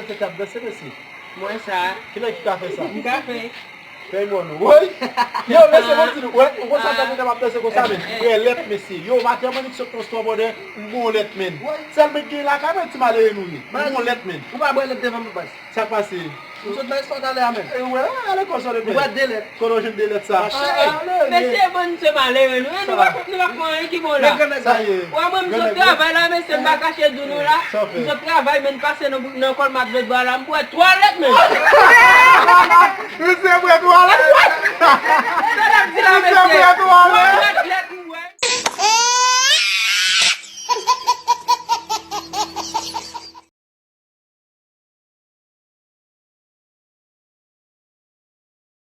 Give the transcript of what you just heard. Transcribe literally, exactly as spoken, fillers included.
Tèt ap danse, mesye. Mwen sa. Kilè ki ka fè sa? M ka fè. Fè yon nou. Woy! Yo, mesye, mwen di nou, wè, ou konsa tande tèt ap danse konsa, men. Wè, lèt, mesye. Yo, maten mwen di sot nan spò bòdè, m gon lèt, men. Sèl men ki gen lakay mwen, ti malere nou ye. M gon lèt, men. Ou pa bwè lèt devan m, baz. Sa k pase? M sot nan espò talè a, men. E wè, ale kò sòt, M bwè de lèt. Kote w jwenn de lèt sa? Mache. Mesye, bon, se malere nou. E nou pa nou pa pran anyen ki bon la. Men granmèt Sa sa. ye. Wè, mwen, m sot travay la, mesye, m pa kache di nou la. M sot travay, men m pase nan, nan kòl m ap dwe bwa la, m bwè twa lèt, men. Misye bwè twa lèt. Sa l ap di la, Misye mesye. Bwè twa lèt.